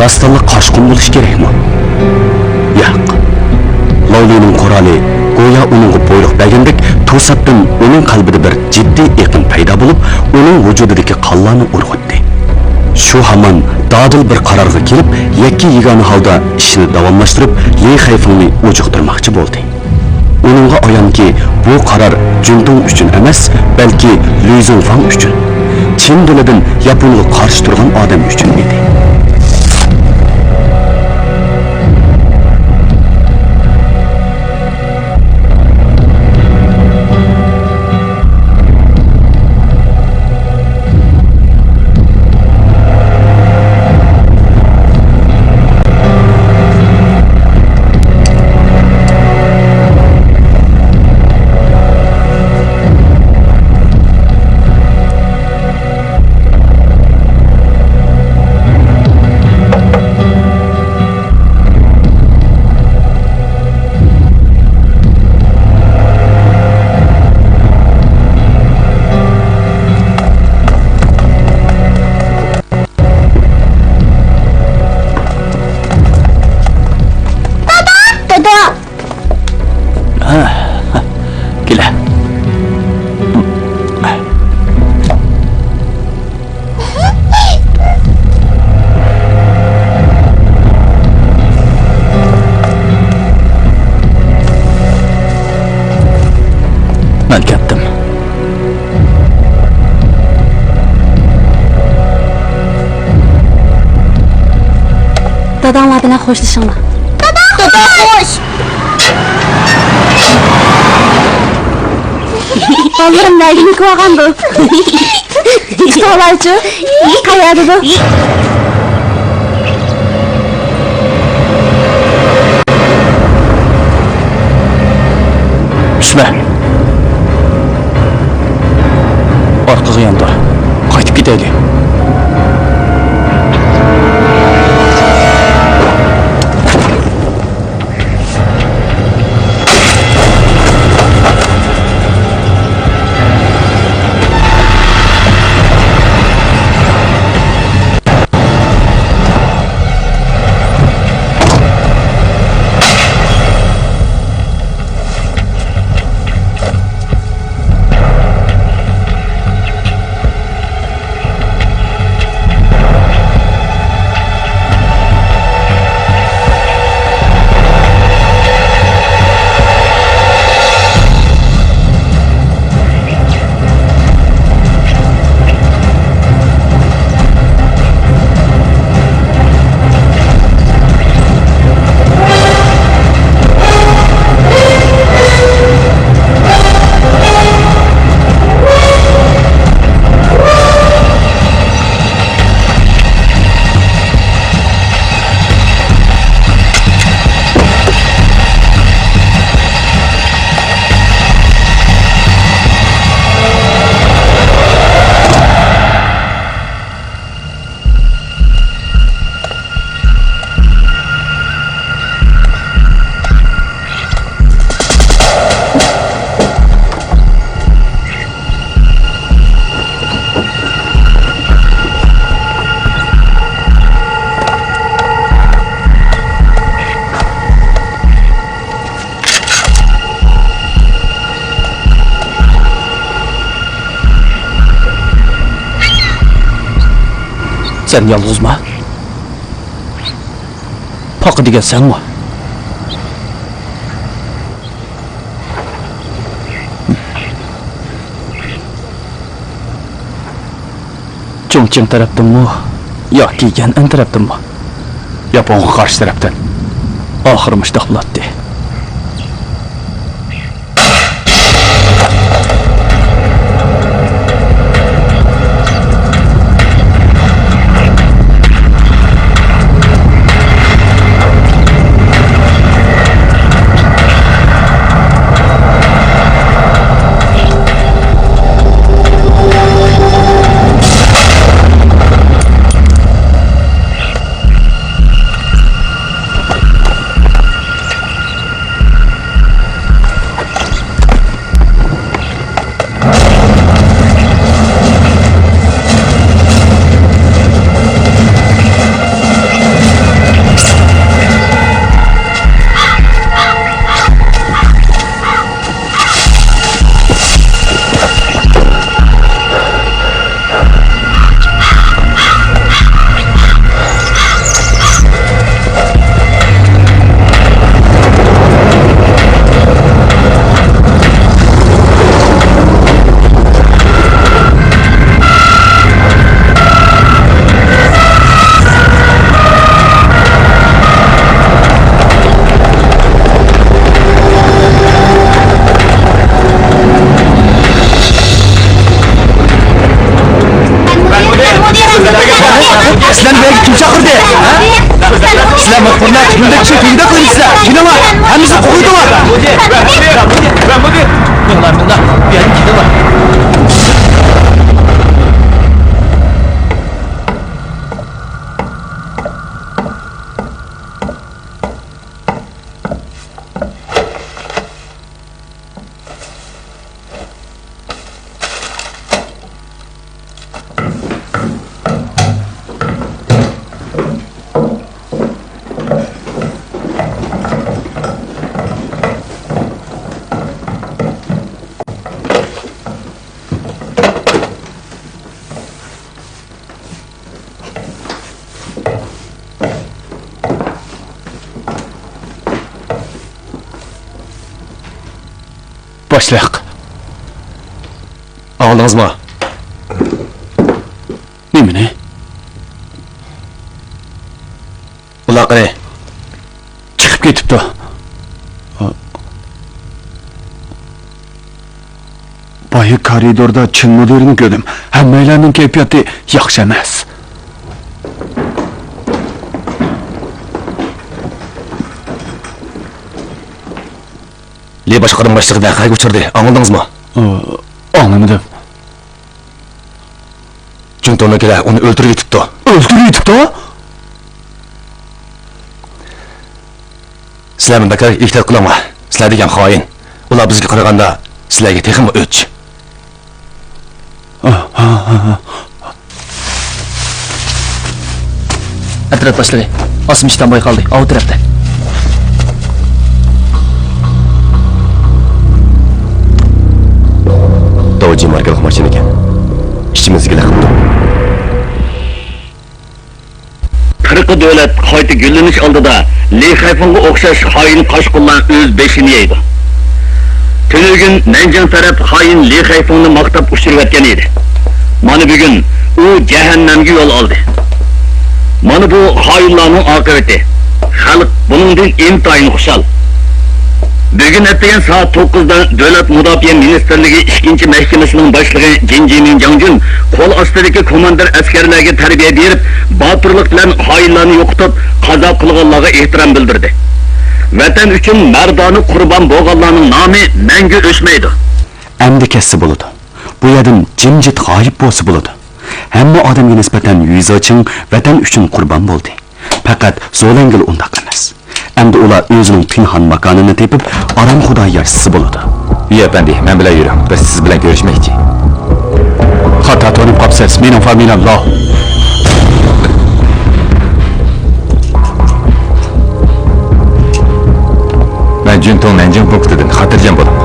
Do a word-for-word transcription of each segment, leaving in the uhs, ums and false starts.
ئاستانلىق قارشى قوم بولۇشى كېرەكمۇ؟ ياق. لاۋلىنىڭ قورالى گويا ئۇنىڭغا بۇيرۇق بەرگەندەك، توساتتىن ئۇنىڭ قەلبىدە بىر جىددىي ئېقىم پەيدا بولۇپ، ئۇنىڭ ۋۇجۇدىدىكى قانلارنى ئۇرغۇتتى. شۇ ھامان دادىل بىر قارارغا كېلىپ، يەككە-يېگانە ھالدا ئىشىنى داۋاملاشتۇرۇپ، لى خەيفېڭنى ئۇجۇقتۇرماقچى بولدى. ئۇنىڭغا ئايانكى، بۇ قارار جۈنتۇڭ ئۈچۈن ئەمەس، بەلكى لۈي زۇڭفاڭ ئۈچۈن، چىن دىلىدىن ياپونغا قارشى تۇرغان ئادەم ئۈچۈن ئىدى. دادا! دادا! ھە، كېلە. مەن كەتتىم. داداڭلار بىلەن خوشلىشىڭلار. دادا، خوش! بالىلىرىم نەگە كېتىۋالغاندۇ؟ ئۇستازلارچۇ؟ قەيەردىدۇ؟ چۈشمە. ئارقىغا ياندۇر. قايتىپ كېتەيلى. سەن يالغۇزما؟ پاقا دېگەن سەنمۇ؟ چۇڭچىڭ تەرەپتىنمۇ ياكى يەنئەن تەرەپتىنمۇ؟ ياپونغا قارشى تەرەپتىن. ئاخىرى مۇشۇنداق بولاتتى. كىمدەك كىشى تۈگىدەك قىلىمسىزلەر؟ كېلىڭلار، ھەممىسىنى قوغلىتىڭلار. باشلىق. ئاڭلىدىڭىزمۇ؟ نېمىنى؟ ئۇلار قېنى؟ چىقىپ كېتىپتۇ. بايا كارىدوردا چىن مۇدىرنى كۆردۈم. ھەممەيلەننىڭ كەيپىياتى ياخشى ئەمەس. لى باشقارما باشلىقى ۋەقەگە ئۇچرىدى، ئاڭلىدىڭىزمۇ؟ ئاڭلىمىدىم. جۇڭتۇڭنىڭكىلەر ئۇنى ئۆلتۈرۈۋېتىپتۇ. ئۆلتۈرۈۋېتىپتۇ؟ سىلەرمۇ بەكرەك ئېھتىيات قىلىڭلار. سىلەر دېگەن خائىن. ئۇلار بىزگە قارىغاندا سىلەرگە تېخىمۇ ئۆچ. ئەترەت باشلىقى، ئاسمىچ تامباي قالدى، ئاۋۇ تەرەپتە. داۋجى ماركىلىق ماشىنا ئىكەن. ئىچىمىزدىكىلەر قىپتۇ. پىرقە دۆلەت قايتا گۈللىنىش ئالدىدا لى خەيفېڭغا ئوخشاش خائىن قاچقۇنلار ئۆز بېشىنى يەيدۇ. تۈنۈگۈن نەنجىڭ تەرەپ خائىن لى خەيفېڭنى ماختاپ ئۇچۇرۇۋەتكەن ئىدى. مانا بۈگۈن ئۇ جەھەننەمگە يول ئالدى. مانا بۇ خائىنلارنىڭ ئاقىۋىتى. خەلق بۇنىڭدىن ئىنتايىن خۇشال. بۈگۈن ئەتىگەن سائەت توققۇزدا دۆلەت مۇداپىئە مىنىستىرلىكى ئىككىنچى مەھكىمىسىنىڭ باشلىقى جىن جىمىڭ جاڭجۈن قول ئاستىدىكى كوماندىر ئەسكەرلەرگە تەربىيە بېرىپ، باتۇرلۇق بىلەن خائىنلارنى يوقىتىپ، قازا قىلغانلارغا ئېھتىرام بىلدۈردى. ۋەتەن ئۈچۈن مەردانە قۇربان بولغانلارنىڭ نامى مەڭگۈ ئۆچمەيدۇ. ئەمدى كەتسە بولىدۇ. بۇ يەردىن جىمجىت غايىب بولسا بولىدۇ. ھەممە ئادەمگە نىسبەتەن يۈزى چىڭ ۋەتەن ئۈچۈن قۇربان بولدى. پەقەت زولەنگىلا ئۇنداق ئەمەس. ئەمدى ئۇلار ئۆزىنىڭ پىنھان ماكانىنى تېپىپ، ئارام خۇدا ياشىسا بولىدۇ. ۋى ئەپەندى، مەن بىلەن يۈرۈڭ. بىز سىز بىلەن كۆرۈشمەكچى. خاتا تونۇپ قاپسىز. مېنىڭ فامىلەم لاۋ. مەن جۈنتۇڭ نەنجىڭ پونكىتىدىن. خاتىرجەم بولۇڭ.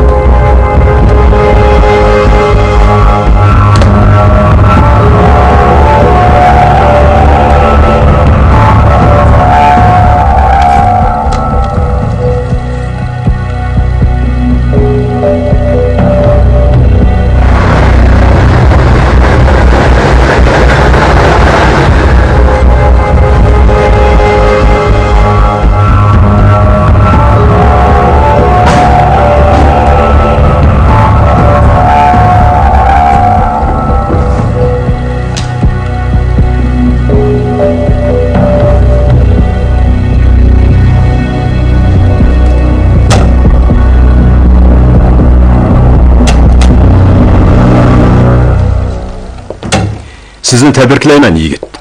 سىزنى تەبرىكلەيمەن، يىگىت.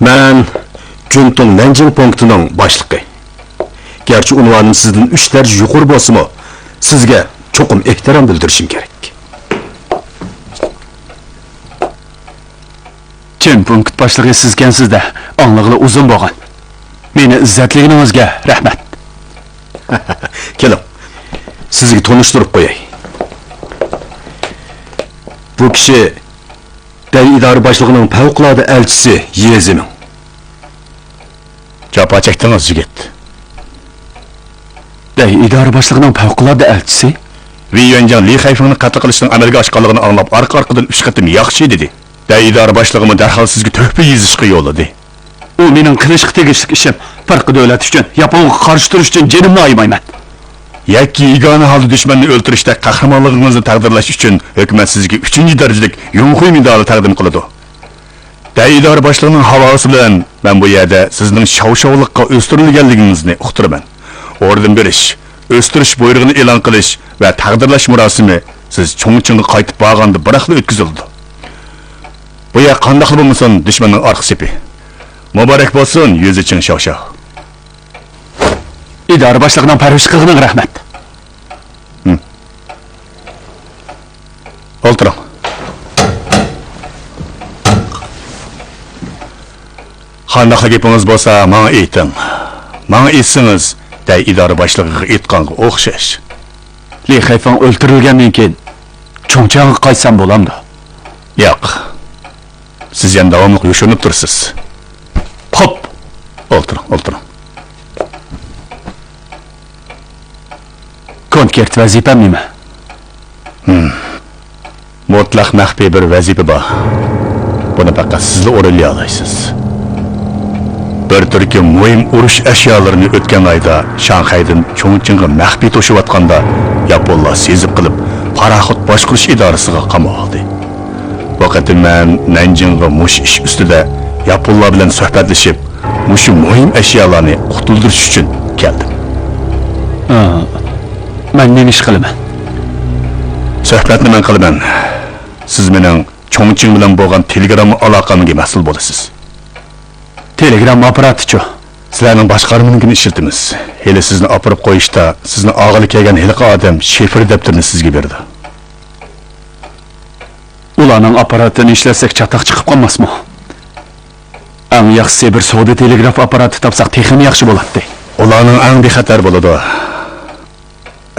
مەن جۈنتۇڭ نەنجىڭ پونكىتىنىڭ باشلىقى. گەرچە ئۇنۋانىم سىزدىن ئۈچ دەرىجە يۇقىرى بولسىمۇ، سىزگە چوقۇم ئېھتىرام بىلدۈرۈشۈم كېرەك. چىن پونكىت باشلىقى سىزكەنسىز-دە، ئاڭلىغىلى ئۇزۇن بولغان. مېنى ئىززەتلىگىنىڭىزگە رەھمەت. كېلىڭ، سىزگە تونۇشتۇرۇپ قوياي. بۇ كىشى دەي ئىدارە باشلىقىنىڭ پەۋقۇلئاددە ئەلچىسى يې زىمىڭ. جاپا چەكتىڭىز، يىگىت. دەي ئىدارە باشلىقىنىڭ پەۋقۇلئاددە ئەلچىسى؟ ۋېي يۈەنجاڭ لى خەيفېڭنى قەتل قىلىشنىڭ ئەمەلگە ئاشقانلىقىنى ئاڭلاپ، ئارقا-ئارقىدىن ئۈچ قېتىم ياخشى دېدى. دەي ئىدارە باشلىقىمۇ دەرھال سىزگە تۆھپە يېزىشقا يوللىدى. ئۇ مېنىڭ قىلىشقا تېگىشلىك ئىشىم. پىرقە دۆلەت ئۈچۈن، ياپونغا قارشى تۇرۇش ئۈچۈن جېنىمنى ئايىمايمەن. يەككە يېگانە ھالدا دۈشمەننى ئۆلتۈرۈشتەك قەھرىمانلىقىڭىزنى تەقدىرلەش ئۈچۈن ھۆكۈمەت سىزگە ئۈچىنچى دەرىجىلىك يۇڭخۇي مېدالى تەقدىم قىلىدۇ. دەي ئىدارە باشلىقىنىڭ ھاۋالىسى بىلەن مەن بۇ يەردە سىزنىڭ شاۋشاۋلىققا ئۆستۈرۈلگەنلىكىڭىزنى ئۇقتۇرىمەن. ئوردېن بېرىش، ئۆستۈرۈش بۇيرۇقىنى ئېلان قىلىش ۋە تەقدىرلەش مۇراسىمى سىز چۇڭچىڭغا قايتىپ بارغاندا بىراقلا ئۆتكۈزۈلىدۇ. بۇ يەر قانداقلا بولمىسۇن، دۈشمەننىڭ ئارقا سېپى. مۇبارەك بولسۇن، يۈزى چىڭ شاۋشاۋ. ئىدارە باشلىقىنىڭ پەرۋىشى قىلغىنىغا رەھمەت. ھىم. ئولتۇرۇڭ. قانداقلا گېپىڭىز بولسا، ماڭا ئېيتىڭ. ماڭا ئېيتسىڭىز، دەي ئىدارە باشلىقىغا ئېيتقانغا ئوخشاش. لى خەيفېڭ ئۆلتۈرۈلگەندىن كېيىن، چۇڭچىڭغا قايتسام بولامدۇ؟ ياق. سىز يەنە داۋاملىق يوشۇرۇنۇپ تۇرىسىز. خوپ! ئولتۇرۇڭ، ئولتۇرۇڭ. كونكرېت ۋەزىپەم نېمە؟ ھىم. مۇتلەق مەخپىي بىر ۋەزىپە بار. بۇنى پەقەت سىزلا ئورۇنلىيالايسىز. بىر تۈركۈم مۇھىم ئۇرۇش ئەشيالىرىنى ئۆتكەن ئايدا شاڭخەيدىن چۇڭچىڭغا مەخپىي توشۇۋاتقاندا، ياپونلار سېزىپ قېلىپ، پاراخوت باشقۇرۇش ئىدارىسىغا قاماۋالدى. بۇ قېتىم مەن نەنجىڭغا مۇشۇ ئىش ئۈستىدە ياپونلار بىلەن سۆھبەتلىشىپ، مۇشۇ مۇھىم ئەشيالارنى قۇتۇلدۇرۇش ئۈچۈن كەلدىم. ئا، مەن نېمە ئىش قىلىمەن؟ سۆھبەتنى مەن قىلىمەن. سىز مېنىڭ چۇڭچىڭ بىلەن بولغان تېلېگرامما ئالاقەمگە مەسئۇل بولىسىز. تېلېگرامما ئاپپاراتىچۇ؟ سىلەرنىڭ باشقارمىنىڭكىنى ئىشلىتىمىز. ھېلى سىزنى ئاپىرىپ قويۇشتا، سىزنى ئالغىلى كەلگەن ھېلىقى ئادەم شىفىر دەپتىرىنى سىزگە بېرىدۇ. ئۇلارنىڭ ئاپپاراتىنى ئىشلەتسەك چاتاق چىقىپ قالماسمۇ؟ ئەڭ ياخشىسى بىر سودا تېلېگراف ئاپپاراتى تاپساق تېخىمۇ ياخشى بولاتتى. ئۇلارنىڭ ئەڭ بىخەتەر بولىدۇ.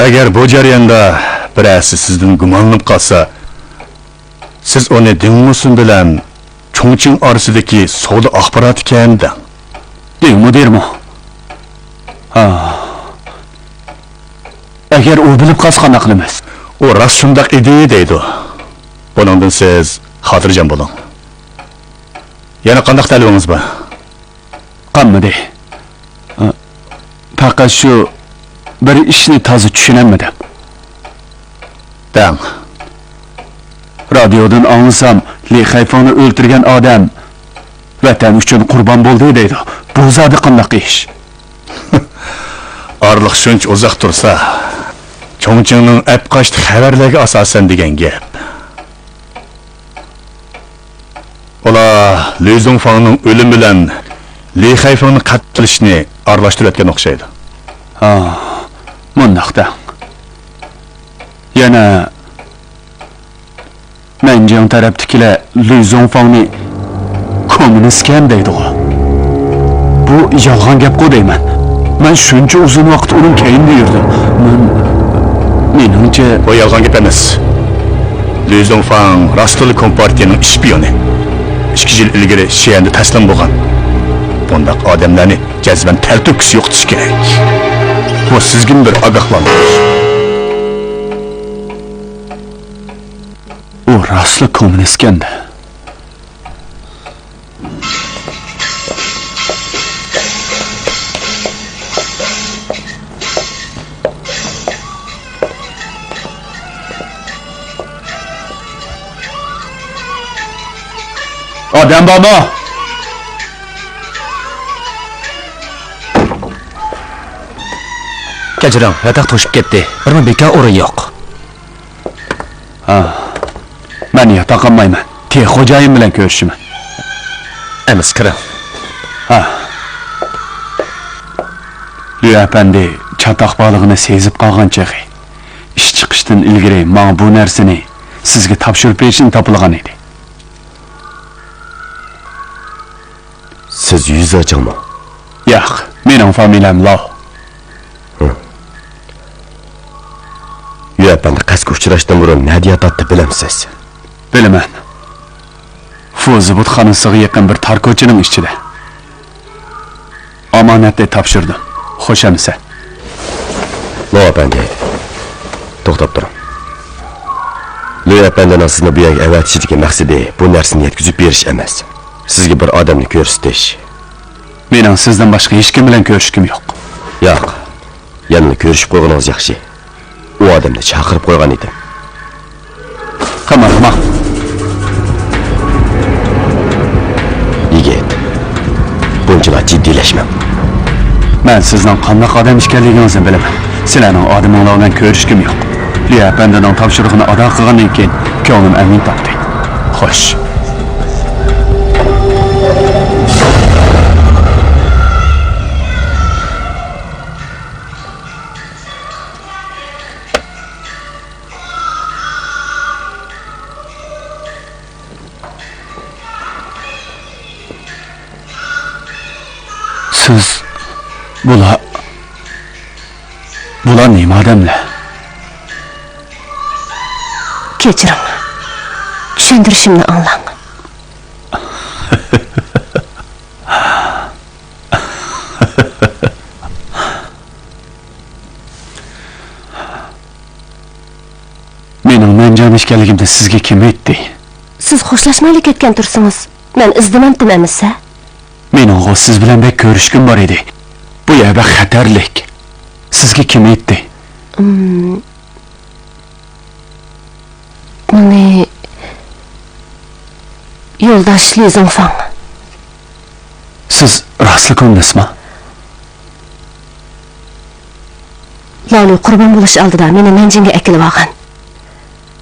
ئەگەر بۇ جەرياندا بىرەرسى سىزدىن گۇمانلىنىپ قالسا، سىز ئۇنى دىڭ مۇسۇن بىلەن چۇڭچىڭ ئارىسىدىكى سودا ئاخباراتى ئىكەن دەڭ. دىڭ مۇدىرمۇ؟ ھا. ئەگەر ئۇ بىلىپ قالسا قانداق قىلىمىز؟ ئۇ راست شۇنداق ئىدى دەيدۇ. بۇنىڭدىن سىز خاتىرجەم بولۇڭ. يەنە قانداق تەلىپىڭىز بار؟ قالمىدى. ئا، پەقەت شۇ بىر ئىشنى تازا چۈشىنەلمىدىم. دەڭ. رادىيودىن ئاڭلىسام، لى خەيفېڭنى ئۆلتۈرگەن ئادەم ۋەتەن ئۈچۈن قۇربان بولدى دەيدۇ. بۇ زادى قانداق ئىش؟ ئارىلىق شۇنچە ئۇزاق تۇرسا، چۇڭچىڭنىڭ ئەپقاچتى خەۋەرلەرگە ئاساسەن دېگەن گەپ. ئۇلار لۈي زۇڭفاڭنىڭ ئۆلۈمى بىلەن لى خەيفېڭنى قەتل قىلىشنى ئارىلاشتۇرۇۋەتكەن ئوخشايدۇ. ھا، مۇنداق دەڭ. يەنە نەنجىڭ تەرەپتىكىلەر لۈي زۇڭفاڭنى كوممۇنىستكەن دەيدىغۇ. بۇ يالغان گەپقۇ دەيمەن. مەن شۇنچە ئۇزۇن ۋاقىت ئۇنىڭ كەينىدە يۈردۈم. مەن، مېنىڭچە، بۇ يالغان گەپ ئەمەس. لۈي زۇڭفاڭ راستلا كومپارتىيەنىڭ ئىشپىيونى. ئىككى يىل ئىلگىرى شيەندە تەسلىم بولغان. بۇنداق ئادەملەرنى جەزمەن تەلتۆكۈس يوقىتىش كېرەك. بۇ سىزگىمۇ بىر ئاگاھلاندۇرۇش. ئۇ راستلا كوممۇنىستكەن-دە. ئادەم بارمۇ؟ كەچۈرۈڭ، ياتاق توشۇپ كەتتى. بىرمۇ بىكار ئورۇن يوق. ھا، مەن ياتاق ئالمايمەن. تېخى خوجايىن بىلەن كۆرۈشىمەن. ئەمىسە كىرىڭ. ھا. لۈي ئەپەندى چاتاق بارلىقىنى سېزىپ قالغان چېغى، ئىش چىقىشتىن ئىلگىرى ماڭا بۇ نەرسىنى سىزگە تاپشۇرۇپ بېرىشنى تاپىلىغان ئىدى. سىز يۈزاچىڭمۇ؟ ياق، مېنىڭ فامىلەم لاۋ. ھە. يۈ ئەپەندى قەستكە ئۇچراشتىن بۇرۇن نەدە ياتاتتى بىلەمسىز؟ بىلىمەن. فۇزى بۇتخانىسىغا يېقىن بىر تار كوچىنىڭ ئىچىدە. ئامانەتنى تاپشۇردۇم. خوش ئەمىسە. لو ئەپەندى، توختاپ تۇرۇڭ. لۆي ئەپەندىنىڭ سىزنى بۇ يەرگە ئەۋەتىشىدىكى مەقسىتى بۇ نەرسىنى يەتكۈزۈپ بېرىش ئەمەس. سىزگە بىر ئادەمنى كۆرسىتىش. مېنىڭ سىزدىن باشقا ھېچكىم بىلەن كۆرۈشكۈم يوق. ياق. يەنىلا كۆرۈشۈپ قويغىنىڭىز ياخشى. ئۇ ئادەمنى چاقىرىپ قويغان ئىدىم. قىلماڭ، قىلماڭ. مەن سىزنىڭ قانداق ئادەم ئىكەنلىكىڭىزنى بىلىمەن. سىلەرنىڭ ئادىمىڭلار بىلەن كۆرۈشكۈم يوق. ليا ئەپەندىنىڭ تاپشۇرۇقىنى ئادا قىلغاندىن كېيىن، كۆڭلۈم ئەمىن تاپتى. خوش. سىز، بۇلار، بۇلار نېمە ئادەملەر؟ كەچۈرۈڭ. چۈشەندۈرۈشۈمنى ئاڭلاڭ. مېنىڭ نەنجىڭدا ئىكەنلىكىمنى سىزگە كىم ئېيتتى؟ سىز خوشلاشمايلا كەتكەن تۇرسىڭىز، مەن ئىزدىمەمتىم ئەمىسە؟ مېنىڭغۇ سىز بىلەن بەك كۆرۈشكۈم بار ئىدى. بۇ يەر بەك خەتەرلىك. سىزگە كىم ئېيتتى؟ ئىم، ماڭا يولداش لى زىڭفاڭ. سىز راستلا كۆندىسىما؟ لالۇ قۇربان بولۇش ئالدىدا مېنى نەنجىڭگە ئەكېلىۋالغان.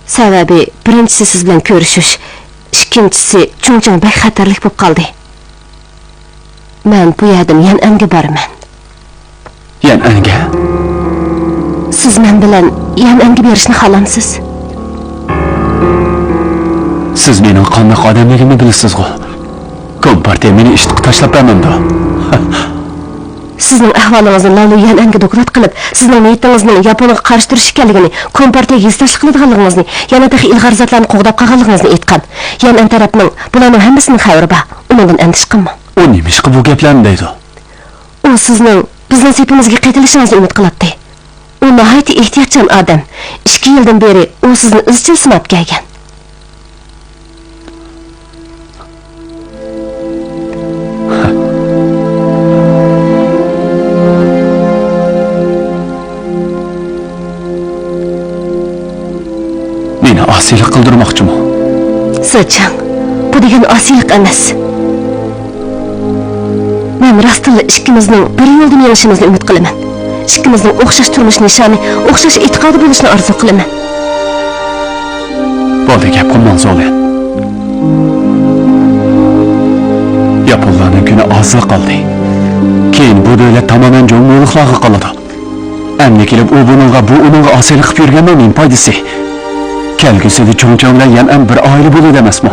سەۋەبى، بىرىنچىسى سىز بىلەن كۆرۈشۈش، ئىككىنچىسى چۇڭچىڭ بەك خەتەرلىك بولۇپ قالدى. مەن بۇ يەردىن يەنئەنگە بارىمەن. يەنئەنگە؟ سىز مەن بىلەن يەنئەنگە بېرىشنى خالامسىز؟ سىز مېنىڭ قانداق ئادەملىكىمنى بىلىسىزغۇ؟ كومپارتىيە مېنى ئىشتىنغا تاشلاپ بەرمەمدۇ؟ سىزنىڭ ئەھۋالىڭىزنى لالۇ يەنئەنگە دوكلات قىلىپ، سىزنىڭ نىيىتىڭىزنىڭ ياپونغا قارشى تۇرۇش ئىكەنلىكىنى، كومپارتىيەگە ھېسداشلىق قىلىدىغانلىقىڭىزنى، يەنە تېخى ئىلغار زاتلارنى قوغداپ قالغانلىقىڭىزنى ئېيتقان. يەنئەن تەرەپنىڭ بۇلارنىڭ ھەممىسىدىن خەۋىرى بار. ئۇنىڭدىن ئەندىشە قىلماڭ. ئۇ نېمىشقا بۇ گەپلەرنى دەيدۇ؟ ئۇ سىزنىڭ بىزنىڭ سېپىمىزگە قېتىلىشىڭىزنى ئۈمىد قىلاتتى. ئۇ ناھايىتى ئېھتىياتچان ئادەم. ئىككى يىلدىن بېرى ئۇ سىزنى ئىزچىل سىناپ كەلگەن. مېنى ئاسىيلىق قىلدۇرماقچىمۇ؟ زېچىڭ، بۇ دېگەن ئاسىيلىق ئەمەس. مەن راستتىنلا ئىككىمىزنىڭ بىر يولدا مېڭىشىمىزنى ئۈمىد قىلىمەن. ئىككىمىزنىڭ ئوخشاش تۇرمۇش نىشانى، ئوخشاش ئېتىقادى بولۇشىنى ئارزۇ قىلىمەن. بولدى، گەپ قىلماڭ، زولىيەن. ياپونلارنىڭ كۈنى ئازلا قالدى. كېيىن بۇ دۆلەت تامامەن جۇڭگولۇقلارغا قالىدۇ. ئەمدى كېلىپ ئۇ بۇنىڭغا، بۇ ئۇنىڭغا ئاسىيلىق قىلىپ يۈرگەننىڭ نېمە پايدىسى؟ كەلگۈسىدە چۇڭچىڭ بىلەن يەنئەن بىر ئائىلە بولىدۇ ئەمەسمۇ؟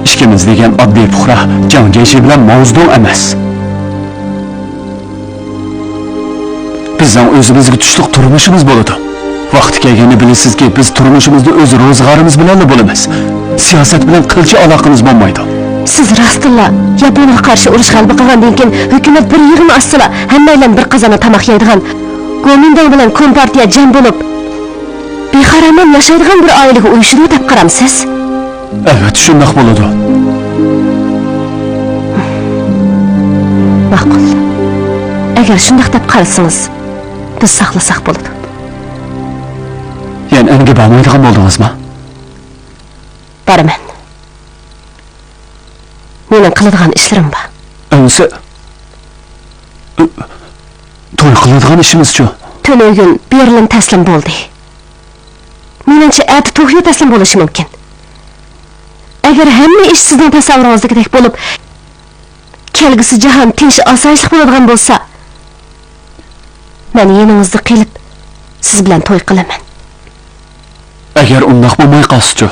ئىككىمىز دېگەن ئاددىي پۇقرا جاڭ جيېشى بىلەن ماۋزېدۇڭ ئەمەس. بىزنىڭ ئۆزىمىزگە تۇشلۇق تۇرمۇشىمىز بولىدۇ. ۋاقتى كەلگەندە بىلىسىزكى، بىز تۇرمۇشىمىزدا ئۆز روزغارىمىز بىلەنلا بولىمىز. سىياسەت بىلەن قىلچە ئالاقىمىز بولمايدۇ. سىز راستتىنلا ياپونغا قارشى ئۇرۇش غەلىبە قىلغاندىن كېيىن، ھۆكۈمەت بىر يىغىن ئاچسىلا، ھەممەيلەن بىر قازاندا تاماق يەيدىغان، گومىنداڭ بىلەن كومپارتىيە جەم بولۇپ، بىخارامەن ياشايدىغان بىر ئائىلىگە ئۇيۇشىدۇ دەپ قارامسىز؟ ئەلۋەتتە، شۇنداق بولىدۇ. ماقۇل. ئەگەر شۇنداق دەپ قارىسىڭىز، بىز ساقلىساق بولىدۇ. يەنئەنگە بارمايدىغان بولدىڭىزمۇ؟ بارىمەن. مېنىڭ قىلىدىغان ئىشلىرىم بار. ئەمىسە، توي قىلىدىغان ئىشىمىزچۇ؟ تۈنۈگۈن بېرلىن تەسلىم بولدى. مېنىڭچە، ئەتە توكيو تەسلىم بولۇشى مۇمكىن. ئەگەر ھەممە ئىش سىزنىڭ تەسەۋۋۇرىڭىزدىكىدەك بولۇپ، كەلگۈسى جاھان تىنچ، ئاسايىشلىق بولىدىغان بولسا، مەن يېنىڭىزدا قېلىپ، سىز بىلەن توي قىلىمەن. ئەگەر ئۇنداق بولماي قالسىچۇ؟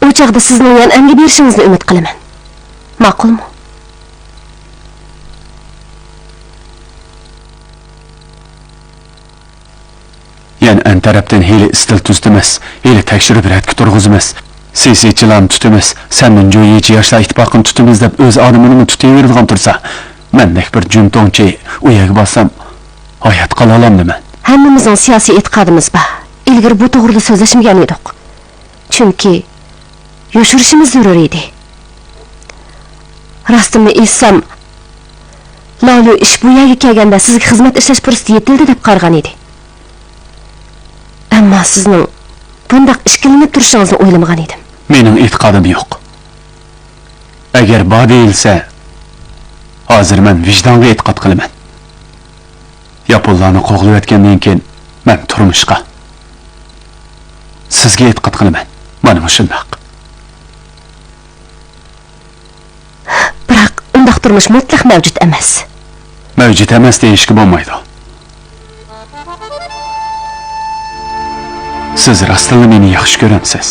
ئۇ چاغدا سىزنىڭ يەنئەنگە بېرىشىڭىزنى ئۈمىد قىلىمەن. ماقۇلمۇ؟ يەنئەن تەرەپتىن ھېلى ئىستىل تۈزىتىمىز، ھېلى تەكشۈرۈپ رەتكە تۇرغۇزىمىز، سىياسىيچىلارنى تۇتىمىز، سەندىن جۇيىچى ياشلار ئىتتىپاقىنى تۇتىمىز دەپ ئۆز ئادىمىنىمۇ تۇتۇۋېرىدىغان تۇرسا، مەندەك بىر جۈنتوڭچى ئۇ يەرگە بارسام، ھايات قالالامدىمەن؟ ھەممىمىزنىڭ سىياسىي ئېتىقادىمىز بار. ئىلگىرى بۇ توغرىدا سۆزلەشمىگەن ئىدۇق. چۈنكى يوشۇرۇشىمىز زۆرۈر ئىدى. راستىمنى ئېيتسام، لالۇ ئىش بۇ يەرگە كەلگەندە سىزگە خىزمەت ئىشلەش پۇرسىتى يېتىلدى دەپ قارىغان ئىدى. ئەمما سىزنىڭ بۇنداق ئىككىلىنىپ تۇرۇشىڭىزنى ئويلىمىغان ئىدىم. مېنىڭ ئېتىقادىم يوق. ئەگەر بار دېيىلسە، ھازىر مەن ۋىجدانغا ئېتىقاد قىلىمەن. ياپونلارنى قوغلىۋەتكەندىن كېيىن مەن تۇرمۇشقا، سىزگە ئېتىقاد قىلىمەن. مانا مۇشۇنداق. بىراق ئۇنداق تۇرمۇش مۇتلەق مەۋجۇت ئەمەس. مەۋجۇت ئەمەس دېيىشكە بولمايدۇ. سىز راستتىنلا مېنى ياخشى كۆرەمسىز؟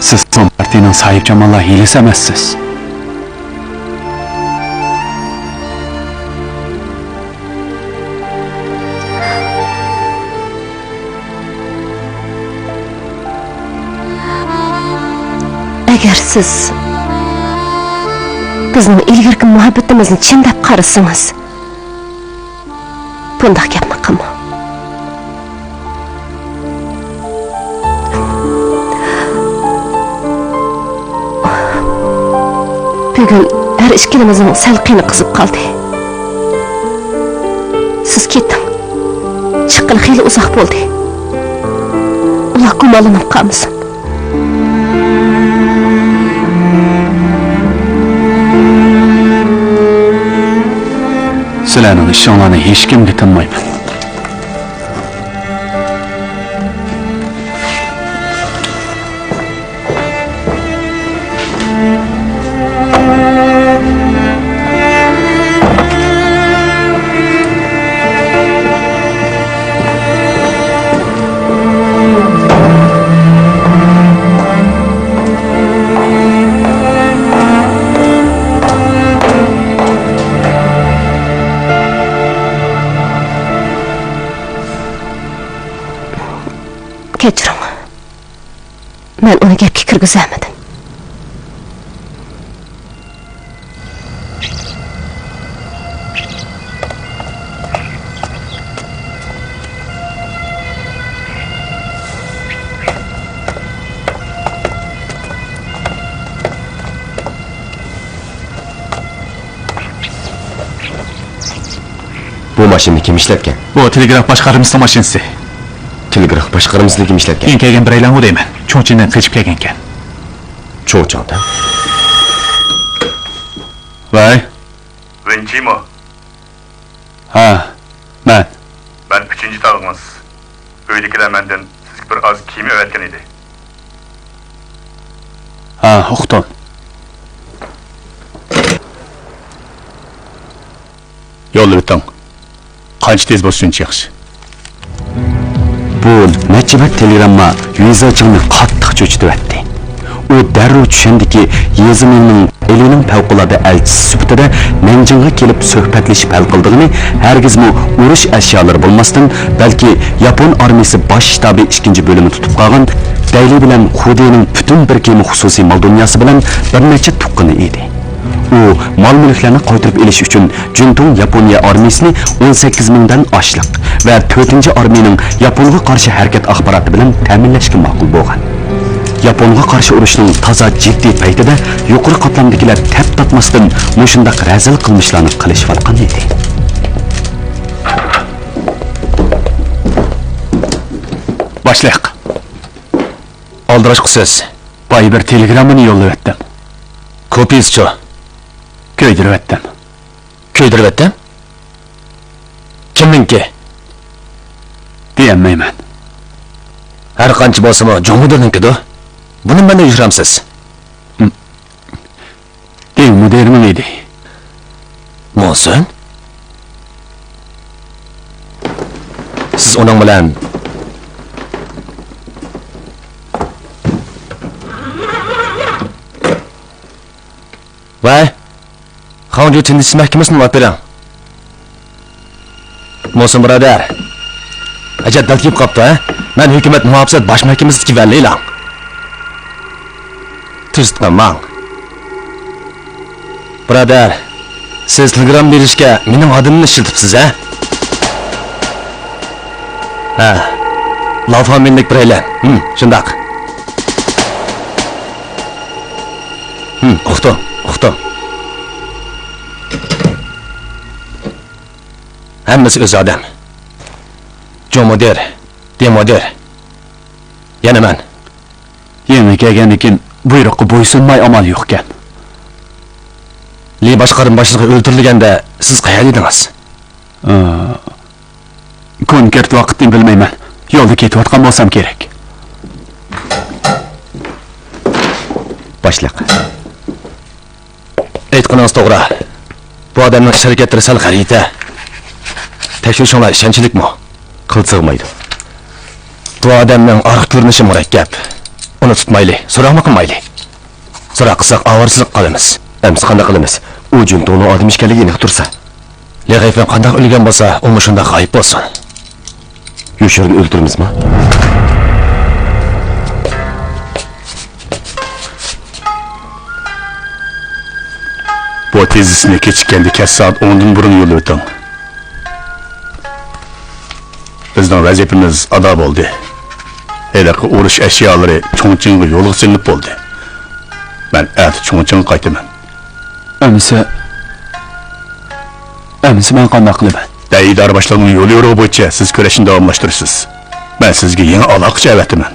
سىز كومپارتىيىنىڭ ساھىبجاماللار ھىيلىسى ئەمەسسىز. ئەگەر سىز بىزنىڭ ئىلگىرىكى مۇھەببىتىمىزنى چىن دەپ قارىسىڭىز، بۇنداق گەپنى قىلماڭ. بۈگۈن ھەر ئىككىلىمىزنىڭ سەل قېنى قىزىپ قالدى. سىز كېتىڭ. چىققىلى خېلى ئۇزاق بولدى. ئۇلار گۇمانلىنىپ قالمىسۇن. سىلەرنىڭ ئىشىڭلارنى ھېچكىمگە تىنمايمەن. كەچۈرۈڭ. مەن ئۇنى گەپكە كىرگۈزەلمىدىم. بۇ ماشىنىنى كىم ئىشلەتكەن؟ بۇ تېلېگراف باشقارمىسىنىڭ ماشىنىسى. تېلېگراف باشقارمىسىنى كىم ئىشلەتكەن؟ كېيىن كەلگەن بىرەيلەنغۇ دەيمەن. چۇڭچىڭدىن قېچىپ كەلگەنكەن. چۇڭچىڭدىن؟ ۋەي. ۋېنچىمۇ؟ ھە، مەن. مەن ئۈچىنچى تاغىڭىز. ئۆيدىكىلەر مەندىن سىزگە بىر ئاز كىيىم ئەۋەتكەن ئىدى. ھە، ئۇقتۇم. يوللىۋېتىڭ. قانچە تېز بولسا شۇنچە ياخشى. بۇ نەچچە بەت تېلېگرامما يۈزەچىڭنى قاتتىق چۆچۈتۈۋەتتى. ئۇ دەررۇ چۈشەندىكى، يېزا مېڭىنىڭ دەيلىنىڭ پەۋقۇلئاددە ئەلچىسى سۈپىتىدە نەنجىڭغا كېلىپ سۆھبەتلىشىپ ھەل قىلىدىغىنى ھەرگىزمۇ ئۇرۇش ئەشيالىرى بولماستىن، بەلكى ياپون ئارمىيىسى باش شتابى ئىككىنچى بۆلۈمى تۇتۇپ قالغان دەيلى بىلەن خۇدېينىڭ پۈتۈن بىر كېمە خۇسۇسىي مال دۇنياسى بىلەن بىر نەچچە تۇغقىنى ئىدى. ئۇ مال-مۈلۈكلەرنى قايتۇرۇپ ئېلىش ئۈچۈن جۈنتۇڭ ياپونىيە ئارمىيىسىنى ئون سەككىز مىڭدىن ئاشلىق ۋە تۆتىنچى ئارمىيىنىڭ ياپونغا قارشى ھەرىكەت ئاخباراتى بىلەن تەمىنلەشكە ماقۇل بولغان. ياپونغا قارشى ئۇرۇشنىڭ تازا جىددىي پەيتىدە يۇقىرى قاتلامدىكىلەر تەپ تارتماستىن مۇشۇنداق رەزىل قىلمىشلارنى قىلىشىۋاتقان ئىدى. باشلىق. ئالدىراشقۇ سۆز. بايا بىر تېلېگراممىنى يوللىۋەتتىم. كوپىيىسىچۇ؟ كۆيدۈرۈۋەتتىم. كۆيدۈرۈۋەتتىم؟ كىمنىڭكى؟ دېيەلمەيمەن. ھەر قانچە بولسىمۇ جۇڭ مۇدىرنىڭكىدۇ. بۇنى مەندىن يوشۇرامسىز؟ دېڭ مۇدىرنىڭ ئىدى. موسىن؟ سىز ئۇنىڭ بىلەن. ۋەي، خاڭجۇ تىنچلىتىش مەھكىمىسىنى ئاپىرىڭ. موسىن بۇرادەر، ئەجەب دەل كېلىپ قاپتۇ، ھە؟ مەن ھۆكۈمەت مۇھاپىزەت باش مەھكىمىسىدىكى ۋەلىلەڭ. تۈزۈتمەڭ. بۇرادەر، سىز تېلېگرامما بېرىشكە مېنىڭ ئادىمىمنى ئىشلىتىپسىز، ھە؟ ھە، لافامىنلىك بىرەيلەن. ھىم، شۇنداق. ھىم، ئۇقتۇم، ئۇقتۇم. ھەممىسى ئۆز ئادەم. جۇڭ مۇدىر، دېڭ مۇدىر. يەنە مەن. يېڭى كەلگەندىكىن بۇيرۇققا بويسۇنماي ئامال يوقكەن. لى باشقارما باشلىقى ئۆلتۈرۈلگەندە سىز قەيەردە ئىدىڭىز؟ ئا، كونكرېت ۋاقىتنى بىلمەيمەن. يولدا كېتىۋاتقان بولسام كېرەك. باشلىق. ئېيتقىنىڭىز توغرا. بۇ ئادەمنىڭ ئىش-ھەرىكەتلىرى سەل غەلىتە. تەكشۈرۈشۈڭلار ئىشەنچلىكمۇ؟ قىل سىغمايدۇ. بۇ ئادەمنىڭ ئارقا كۆرۈنۈشى مۇرەككەپ. ئۇنى تۇتمايلى، سوراقمۇ قىلمايلى. سوراق قىلساق ئاۋارىچىلىك قالىمىز. ئەمسە قانداق قىلىمىز؟ ئۇ جۈنتۇڭنىڭ ئادىمى ئىكەنلىكى ئېنىق تۇرسا. لى غەيفېڭ قانداق ئۆلگەن بولسا، ئۇمۇ شۇنداق غايىب بولسۇن. يوشۇرۇن ئۆلتۈرىمىزمۇ؟ بۇ تېزىسنى كېچىككەندە كەچ سائەت ئوندىن بۇرۇن يوللىۋېتىڭ. بىزنىڭ ۋەزىپىمىز ئادا بولدى. ھېلىقى ئۇرۇش ئەشيالىرى چۇڭچىڭغا يولغا سېلىنىپ بولدى. مەن ئەتە چۇڭچىڭغا قايتىمەن. ئەمىسە، ئەمىسە مەن قانداق قىلىمەن؟ دەي ئىدارە باشلىقىنىڭ يوليورۇقى بويىچە سىز كۈرەشنى داۋاملاشتۇرىسىز. مەن سىزگە يېڭى ئالاقىچى ئەۋەتىمەن.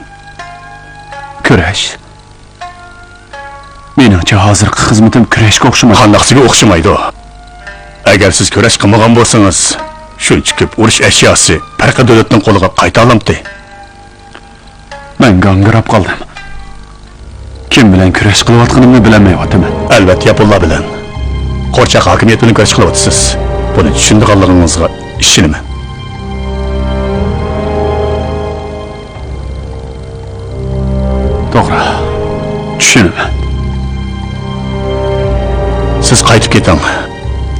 كۈرەش؟ مېنىڭچە ھازىرقى خىزمىتىم كۈرەشكە ئوخشىمايدۇ. قانداقسىگە ئوخشىمايدۇ؟ ئەگەر سىز كۈرەش قىلمىغان بولسىڭىز، شۇنچە كۆپ ئۇرۇش ئەشياسى پەرقى دۆلەتنىڭ قولىغا قايتالامتى؟ مەن گاڭگىراپ قالدىم. كىم بىلەن كۈرەش قىلىۋاتقىنىمنى بىلەلمەيۋاتىمەن. ئەلۋەتتە، ياپونلار بىلەن. قورچاق ھاكىمىيەت بىلەن كۈرەش قىلىۋاتىسىز. بۇنى چۈشىنىدىغانلىقىڭىزغا ئىشىنىمەن. توغرا، چۈشىنىمەن. سىز قايتىپ كېتىڭ.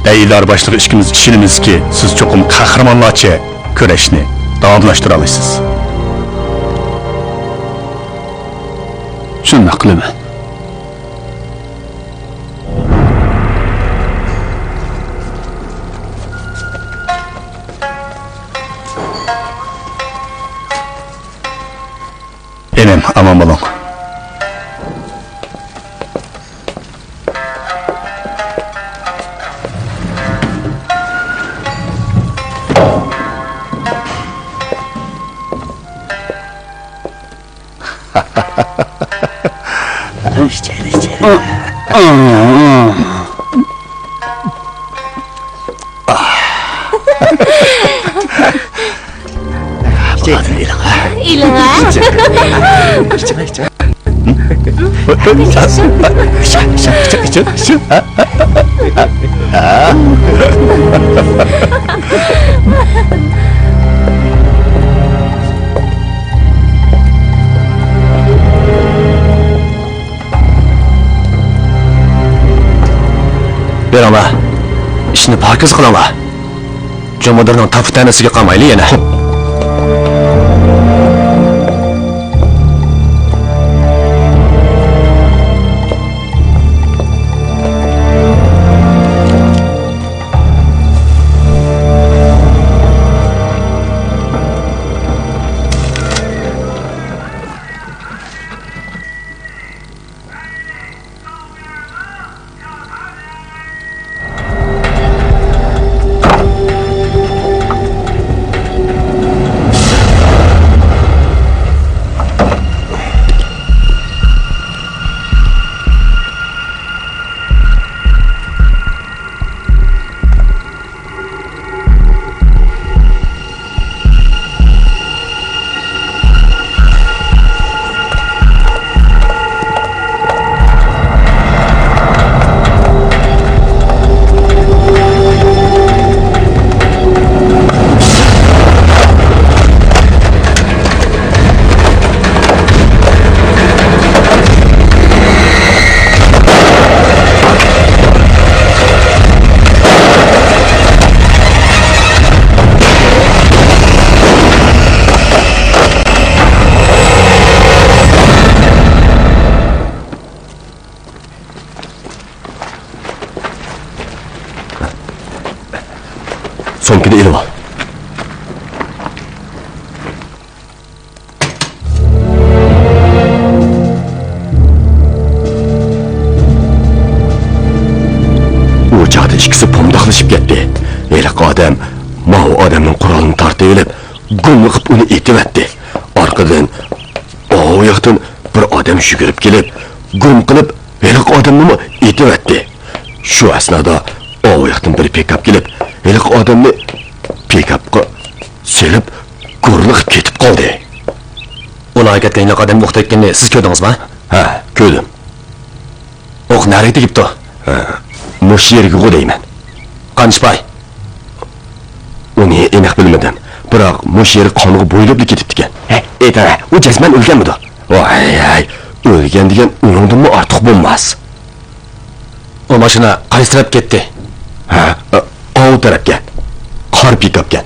دەي ئىدارە باشلىقى ئىككىمىز ئىشىنىمىزكى، سىز چوقۇم قەھرىمانلارچە كۈرەشنى داۋاملاشتۇرالايسىز. شۇنداق قىلىمەن. ئىنىم، ئامان بولۇڭ. ئېلىڭ، ئا. بېرىڭلار، ئىشنى پاكىز قىلىڭلار. جۇڭمۇدۇرنىڭ تاپا-تەنىسىگە قالمايلى يەنە. سومكىنى ئېلىۋال. ئۇ چاغدا ئىككىسى پومداقلىشىپ كەتتى. ھېلىقى ئادەم ماۋۇ ئادەمنىڭ قورالىنى تارتىۋېلىپ، گۇملىقىپ ئۇنى ئېتىۋەتتى. ئارقىدىن ئاۋۇ ياقتىن بىر ئادەم يۈگۈرۈپ كېلىپ، گۇم قىلىپ، ھېلىقى ئادەمنىمۇ ئېتىۋەتتى. شۇ ئەسنادا ئاۋۇ ياقتىن بىر پىكاپ كېلىپ، ھېلىقى ئادەمنى پىكاپقا سېلىپ، گۇرۇلداپ كېتىپ قالدى. ئۇلار كەتكەن ھېلىقى ئادەم ئوق تەگكىنىنى سىز كۆردىڭىزمۇ؟ ھە، كۆردۈم. ئوق نەگە تېگىپتۇ؟ ھە، مۇشۇ يەرگىغۇ دەيمەن. قانچە پاي؟ ئۇنى ئېنىق بىلمىدىم. بىراق مۇشۇ يەرگە قانغا بويىلىپلا كېتىپتىكەن. ھە، ئېيتىڭ، ئۇ جەزمەن ئۆلگەنمىدۇ؟ ۋاي، ھەي، ئۆلگەن دېگەن ئۇنىڭدىنمۇ ئارتۇق بولماس. ئۇ ماشىنا قايسى تەرەپكە كەتتى؟ ھە، ئاۋۇ تەرەپكە. قارا پىكاپكەن.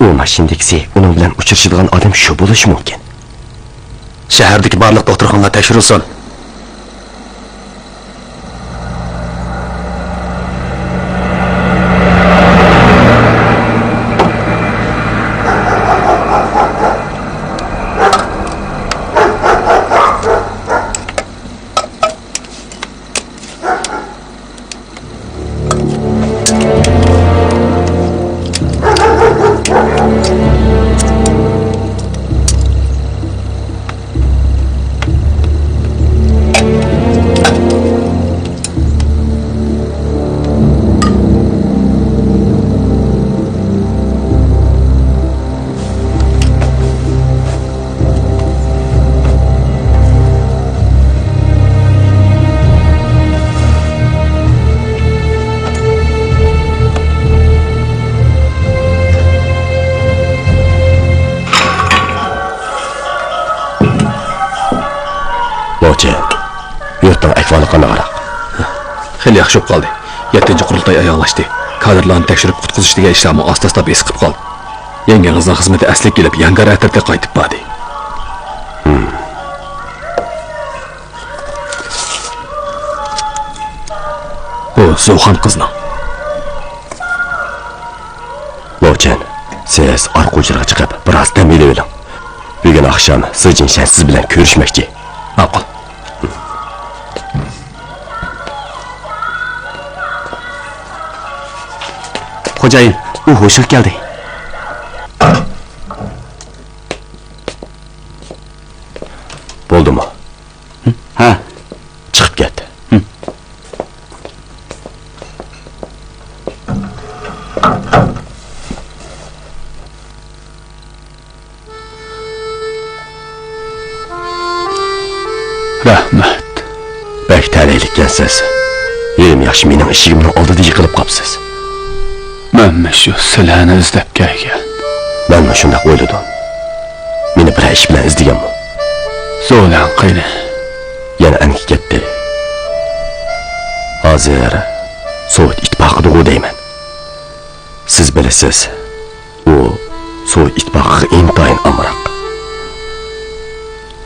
ئۇ ماشىنىدىكىسى ئۇنىڭ بىلەن ئۇچرىشىدىغان ئادەم شۇ بولۇشى مۇمكىن. شەھەردىكى بارلىق دوختۇرخانىلار تەكشۈرۈلسۇن. لوچىن، يۇرتنىڭ ئەھۋالى قانداقراق؟ خېلى ياخشى بولۇپ قالدى. يەتتىنچى قۇرۇلتاي ئاياغلاشتى. كادىرلارنى تەكشۈرۈپ قۇتقۇزۇش دېگەن ئىشلارمۇ ئاستا-ئاستا بېسىقىپ قالدى. يەڭگىڭىزنىڭ خىزمىتى ئەسلىگە كېلىپ، يانگار ئەترىتىگە قايتىپ باردى. بۇ زۇخەن قىزنىڭ. لوچىن، سىز ئارقا ھۇجرىغا چىقىپ، بىراز دەم ئېلىۋېلىڭ. بۈگۈن ئاخشام زى جىنشەن سىز بىلەن كۆرۈشمەكچى. ماقۇل. خوجايىن، ئۇ ھوشىغا كەلدى. بولدىمۇ؟ ھە. چىقىپ كەت. رەھمەت. بەك تەلەيلىككەنسىز. ھېلىمۇ ياخشى مېنىڭ ئىشىكىمنىڭ ئالدىدا يىقىلىپ قاپسىز. مەنمۇ شۇ سىلەرنى ئىزدەپ كەلگەن. مەنمۇ شۇنداق ئويلىدىم. مېنى بىرەر ئىش بىلەن ئىزدىگەنمۇ؟ زولەڭ قېنى؟ يەنە ئەنگە كەتتى. ھازىر سوۋېت ئىتتىپاقىدىغۇ دەيمەن. سىز بىلىسىز، ئۇ سوۋېت ئىتتىپاقىغا ئىنتايىن ئامراق.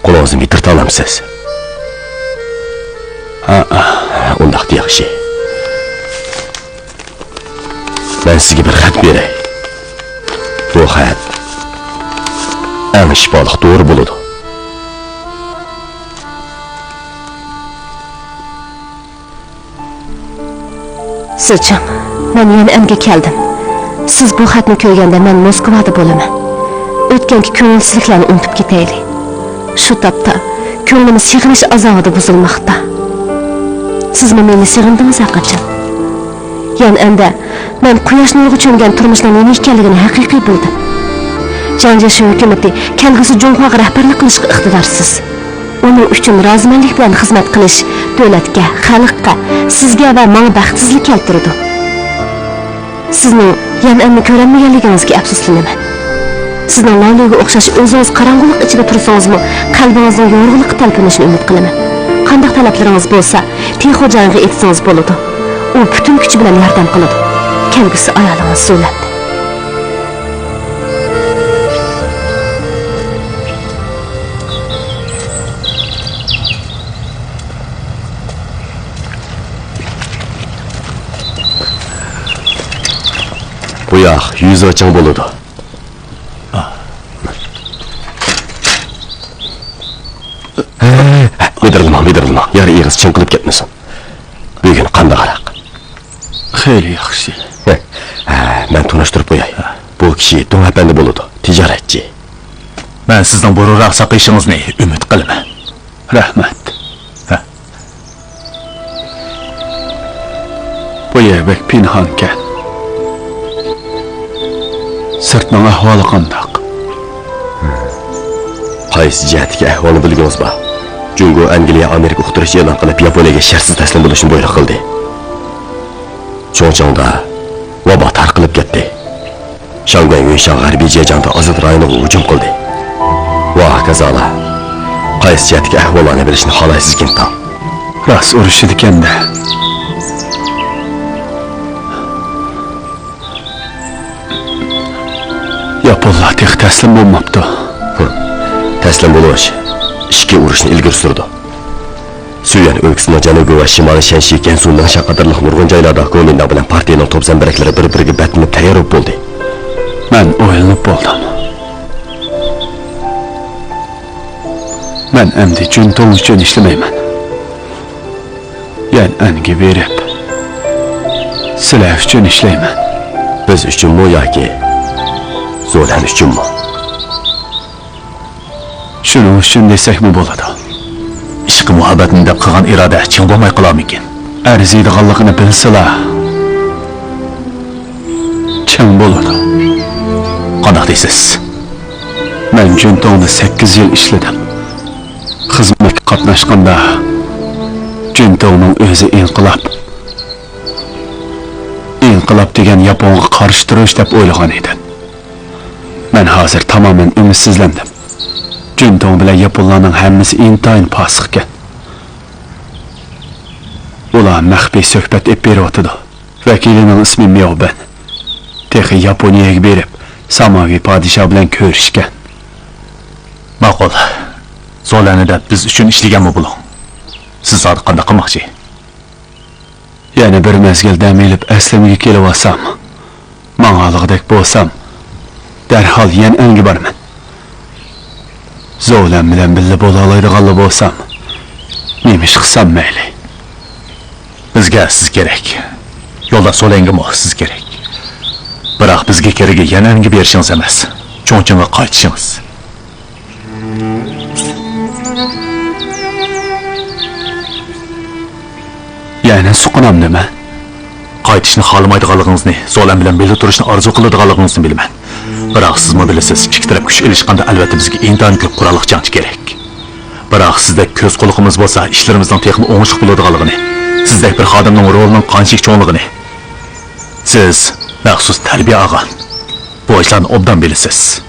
قولىڭىزنى بىر تارتالامسىز؟ ھە، ئۇنداقتا ياخشى. مەن سىزگە بىر خەت بېرەي. بۇ خەت ئەڭ شىپالىق دورا بولىدۇ. سىزچىڭ، مەن يەنە ئەنگە كەلدىم. سىز بۇ خەتنى كۆرگەندە مەن موسكۋادا بولىمەن. ئۆتكەنكى كۆڭۈلسىزلىكلەرنى ئۇنتۇپ كېتەيلى. شۇ تاپتا كۆڭلۈم سېغىنىش ئازابىدا بۇزۇلماقتا. سىزمۇ مېنى سېغىندىڭىز ھەرقاچان. يەنە ئەندە مەن قۇياش نۇرىغا چۆمگەن تۇرمۇشنىڭ نېمە ئىكەنلىكىنى ھەقىقىي بىلدىم. جياڭ جيېشى ھۆكۈمىتى كەلگۈسى جۇڭخۇاغا رەھبەرلىك قىلىشقا ئىقتىدارسىز. ئۇنىڭ ئۈچۈن رازىمەنلىك بىلەن خىزمەت قىلىش دۆلەتكە، خەلققە، سىزگە ۋە ماڭا بەختسىزلىك كەلتۈرىدۇ. سىزنىڭ يەنئەننى كۆرەلمىگەنلىكىڭىزگە ئەپسۇسلىنىمەن. سىزنىڭ لالۈگە ئوخشاش ئۆزىڭىز قاراڭغۇلۇق ئىچىدە تۇرسىڭىزمۇ، قەلبىڭىزنىڭ يورۇقلۇققا تەلپۈنۈشىنى ئۈمىد قىلىمەن. قانداق تەلەپلىرىڭىز بولسا، تېخو جايىڭغا ئېيتسىڭىز بولىدۇ. ئۇ پۈتۈن كۈچى بىلەن ياردەم قىلىدۇ. كەلگۈسى ئايالىڭىز زۇلەت. بۇ ياق يۈز ئاچاڭ بولىدۇ. مىدىرلىماڭ، مىدىرلىماڭ. يارا ئېغىز چىڭقىلىپ كەتمىسۇن. بۈگۈن قانداقراق؟ خېلى ياخشى. ھە، مەن تونۇشتۇرۇپ قوياي. بۇ كىشى دۇڭ ئەپەندى بولىدۇ، تىجارەتچى. مەن سىزنىڭ بۇرۇنراق ساقىيىشىڭىزنى ئۈمىد قىلىمەن. رەھمەت. ھە. بۇ يەر بەك پىنھانكەن. سىرتنىڭ ئەھۋالى قانداق؟ قايسى جەھەتتىكى ئەھۋالنى بىلگۈڭىز بار؟ جۇڭگو ئەنگلىيە ئامېرىكا ئۇقتۇرۇش ئېلان قىلىپ، ياپونىيەگە شەرتسىز تەسلىم بولۇشنى بۇيرۇق قىلدى. چۇڭچىڭدا ۋابا تارقىلىپ كەتتى. شاڭگۈەن يۈنشاڭ غەربىي جېجياڭدا ئازاد رايونىغا ھۇجۇم قىلدى. ۋە ھاكازالا. قايسى جەھەتتىكى ئەھۋاللارنى بىلىشنى خالايسىز، گىنتاڭ؟ راست ئۇرۇشىدىكەن-دە. ياپونلار تېخى تەسلىم بولماپتۇ. ھە. تەسلىم بولۇش ئىچكى ئۇرۇشنى ئىلگىرى سۈرىدۇ. سۈيۈەن ئۆلكىسىنىڭ جەنۇبى ۋە شىمالىي شەنشى، گەنسۇ، نىڭشا قاتارلىق نۇرغۇن جايلاردا گومىنداڭ بىلەن پارتىيىنىڭ توپ زەمبىرەكلىرى بىر-بىرىگە بەتلىنىپ تەييار بولۇپ بولدى. مەن ئويلىنىپ بولدۇم. مەن ئەمدى جۈنتۇڭ ئۈچۈن ئىشلىمەيمەن. يەنئەنگە بېرىپ، سىلەر ئۈچۈن ئىشلەيمەن. بىز ئۈچۈنمۇ ياكى زولەن ئۈچۈنمۇ؟ شۇنىڭ ئۈچۈن دېسەكمۇ بولىدۇ. ئىشقى مۇھەببەتنى دەپ قىلغان ئىرادە چىڭ بولماي قالارمىكىن؟ ئەرزىيدىغانلىقىنى بىلسىلا، چىڭ بولىدۇ. قانداق دەيسىز؟ مەن جۈنتۇڭدا سەككىز يىل ئىشلىدىم. خىزمەتكە قاتناشقاندا، جۈنتۇڭنىڭ ئۆزى ئىنقىلاب. ئىنقىلاب دېگەن ياپونغا قارشى تۇرۇش دەپ ئويلىغان ئىدىم. مەن ھازىر تامامەن ئۈمىدسىزلەندىم. جۈنتۇڭ بىلەن ياپونلارنىڭ ھەممىسى ئىنتايىن پاسىقكەن. ئۇلار مەخپىي سۆھبەت ئېلىپ بېرىۋاتىدۇ. ۋەكىلىنىڭ ئىسمى مياۋبەن. تېخى ياپونىيەگە بېرىپ، ساماۋى پادىشاھ بىلەن كۆرۈشكەن. ماقۇل. زولەننى دەپ بىز ئۈچۈن ئىشلىگەنمۇ بولۇڭ. سىز زادى قانداق قىلماقچى؟ يەنە بىر مەزگىل دەم ئېلىپ، ئەسلىمگە كېلىۋالسام، ماڭالىغۇدەك بولسام، دەرھال يەنئەنگە بارىمەن. زولەن بىلەن بىللە بولالايدىغانلا بولسام، نېمە ئىش قىلسام مەيلى. بىزگە سىز كېرەك. يولداش زولەنگىمۇ سىز كېرەك. بىراق بىزگە كېرىكى يەنئەنگە بېرىشىڭىز ئەمەس، چۇڭچىڭغا قايتىشىڭىز. يەنە سوقۇنامدىمەن؟ قايتىشنى خالىمايدىغانلىقىڭىزنى، زولەن بىلەن بىللە تۇرۇشنى ئارزۇ قىلىدىغانلىقىڭىزنى بىلىمەن. بىراق سىزمۇ بىلىسىز، ئىككى تەرەپ كۈچ ئېلىشقاندا، ئەلۋەتتە بىزگە ئىنتايىن كۆپ قوراللىق جەڭچى كېرەك. بىراق سىزدەك كۆز قۇلىقىمىز بولسا، ئىشلىرىمىزنىڭ تېخىمۇ ئوڭۇشلۇق بولىدىغانلىقىنى، سىزدەك بىر خادىمنىڭ رولىنىڭ قانچىلىك چوڭلۇقىنى، سىز مەخسۇس تەربىيە ئالغان، بۇ ئىشلارنى ئوبدان بىلىسىز.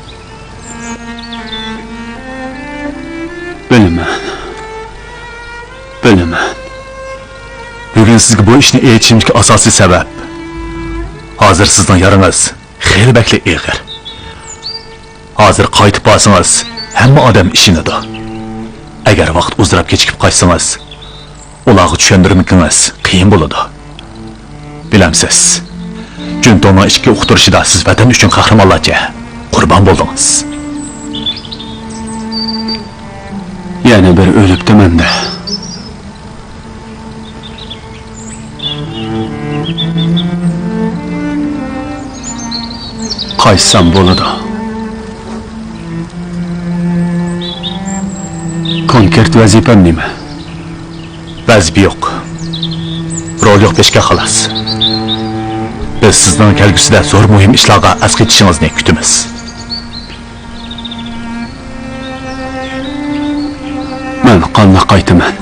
بىلىمەن. بىلىمەن. بۈگۈن سىزگە بۇ ئىشنى ئېيتىشىمدىكى ئاساسىي سەۋەب، ھازىر سىزنىڭ يارىڭىز خېلى بەكلا ئېغىر. ھازىر قايتىپ بارسىڭىز، ھەممە ئادەم ئىشىنىدۇ. ئەگەر ۋاقىت ئۇزىراپ كېچىكىپ قاچسىڭىز، ئۇلارغا چۈشەندۈرمىكىڭىز قىيىن بولىدۇ. بىلەمسىز، جۈنتۇڭنىڭ ئىچكى ئۇقتۇرۇشىدا سىز ۋەتەن ئۈچۈن قەھرىمانلارچە قۇربان بولدىڭىز. يەنە بىر ئۆلۈپتىمەن-دە. قايتسام بولىدۇ. كونكرېت ۋەزىپەم نېمە؟ ۋەزىپە يوق. رول يوق، پېشكە خالاس. بىز سىزنىڭ كەلگۈسىدە زور مۇھىم ئىشلارغا ئەسقېتىشىڭىزنى كۈتىمىز. مەن قانداق قايتىمەن؟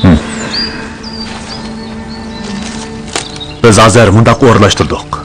ھىم. بىز ھازىر مۇنداق ئورۇنلاشتۇردۇق.